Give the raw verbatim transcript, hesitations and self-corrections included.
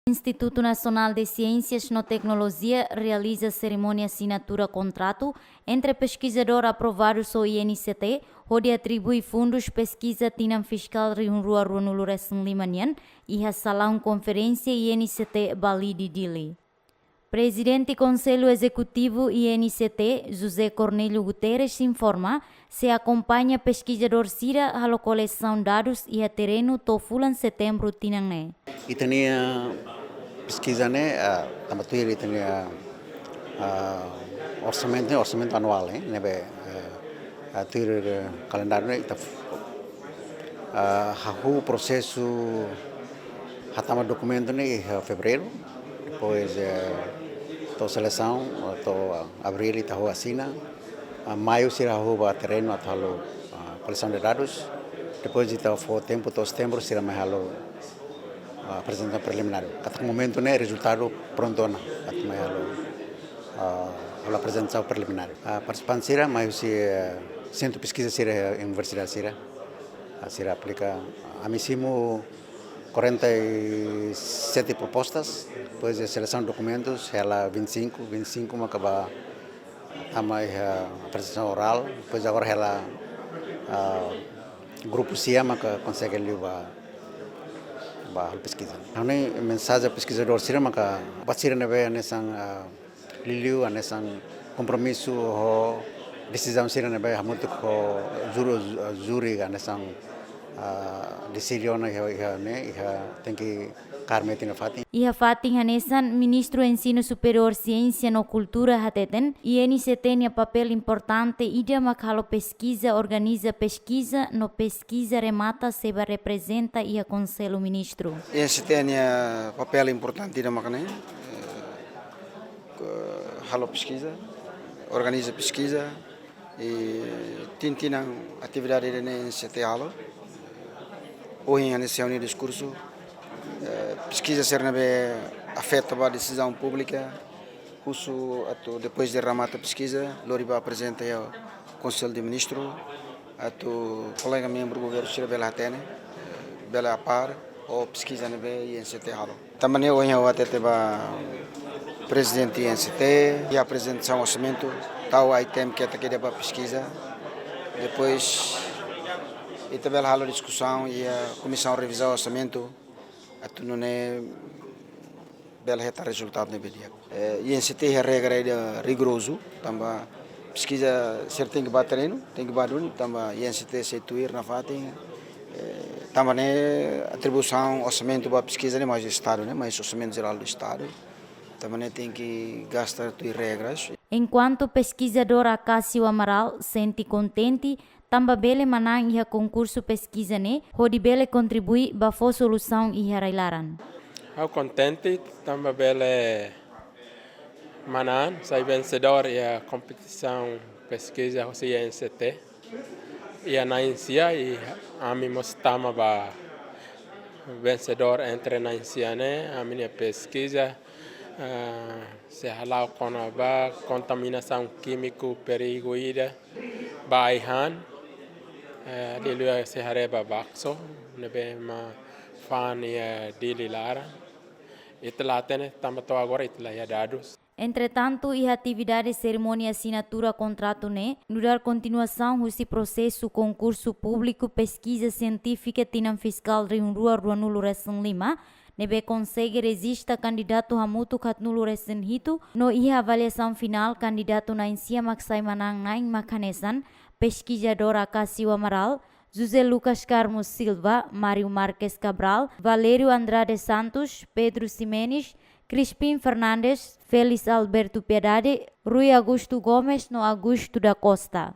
Institutu Nasionál de Siénsias no Teknolojia realiza serimónia asinatura kontratu entre peskizadór aprovadu ho I N C T, hodi atribui fundus peskiza tinan fiskál rihun rua ruanulu resin lima nian, iha salaun konferénsia I N C T Bali di Dili. Prezidente Konsellu Ezekutivu I N C T, José Cornélio Guterres, informa, sei akompaña peskizadór sira halo kolesaun dadus iha terrenu to'o fulan Setembru tinan ne'e. Ita-nia peskiza ne'e, ah, tanba tuir ita-nia, ah, orsamentu ne'e, orsamentu anuál, eh, ne'ebé, eh, ah, tuir, eh, kalendáriu ne'e ita, ah, hahú prosesu hatama dokumentu ne'e iha Fevereiru, depois, eh, to'o selesaun, to'o Abríl ita hahú asina, ah, Maiu sira hahú ba terrenu atu halo, ah, kolesaun de dadus, depois ita fó tempu to'o Setembru sira mai halo, ah, aprezentasaun preliminár. Katak momentu ne'e rezultadu prontu ona atu mai halo, ah, halo aprezentasaun preliminár. Ah, partisipante sira mai husi, eh, sentru peskiza sira, eh, universidade sira, ah, sira aplika. Ami simu quarenta e sete propostas, depois de selesaun dokumentus, hela vinte e cinco, vinte e cinco maka ba tama iha aprezentasaun orál, depois agora hela, ah, grupu sia maka konsege liu ba, ba halo peskiza. Ami mensajen peskizadór sira maka ba sira ne'ebé hanesan, ah, liuliu hanesan kompromisu ho desizaun sira ne'ebé hamutuk ho júri, júri hanesan, ah, deside ona iha, iha ne'e, iha tenke kaer metin nafatin. Iha fatin hanesan, Ministru Ensinu Superiór, Siénsia no Kultura hateten, I N C T nia papél importante ida mak halo peskiza, organiza peskiza no peskiza remata sei ba reprezenta iha Konsellu Ministru. I N C T nia papél importante ida mak ne'e, eh, halo peskiza, organiza peskiza, i tinan-tinan atividade ida-ne'e I N C T halo. Ohin hanesan ha'u-nia diskursu, eh, peskiza sira ne'ebé afeta ba desizaun públika, husu atu depois de remata peskiza, lori ba aprezenta iha Konsellu de Ministru, atu kolega membru governu sira bele hatene, eh, bele apar ho peskiza ne'ebé I N C T halo. Tanba ne'e ohin ha'u hatete ba prezidente I N C T, iha aprezentasaun orsamentu, tau item ketak ida ba peskiza. Depois, ita bele halo diskusaun iha Komisaun Revizaun Orsamentu, atu nune'e bele hetan rezultadu ne'ebé di'ak. Eh, I N C T iha regra ida rigorozu, tanba peskiza sira tenke ba terrenu, tenke ba duni, tanba I N C T sei tuir nafatin, eh, tanba ne'e atribuisaun orsamentu ba peskiza ne'e mai husi Estadu, ne'e mai husi Orsamentu Jerál do Estadu, tanba ne'e tenke gasta tuir regras. Enkuantu peskizadór Acácio Amaral sente kontente, tanba bele manán iha konkursu peskiza ne'e, hodi bele kontribui ba fó solusaun iha rai-laran. Ha'u kontente, tanba bele manán, sai vensedór iha kompetisaun peskiza husi I N C T. Iha na'in-sia, i ami mós tama ba vensedór entre na'in-sia ne'e, ami-nia peskiza, ah, sei hala'o kona-ba kontaminasaun kímiku perigu ida ba ai-han, eh, liuliu sei haree ba bakso, ne'ebé ema fa'an iha Dili laran. Ita la hatene, tanba to'o agora ita la iha dadus. Entretantu, iha atividade serimónia asinatura kontratu ne'e, nu'udar kontinuasaun husi prosesu konkursu públiku peskiza sientífika tinan fiskál rihun rua ruanulu resin lima, ne'ebé konsege rejista kandidatu hamutuk haatnulu resin hitu, no iha avaliasaun finál kandidatu na'in-sia mak sai manán na'in mak hanesan, peskizadór Acácio Amaral, José Lucas Carmo Silva, Mário Marques Cabral, Valério Andrade Santos, Pedro Ximenes, Crispim Fernandes, Félix Alberto Piedade, Rui Augusto Gomes no Augusto da Costa.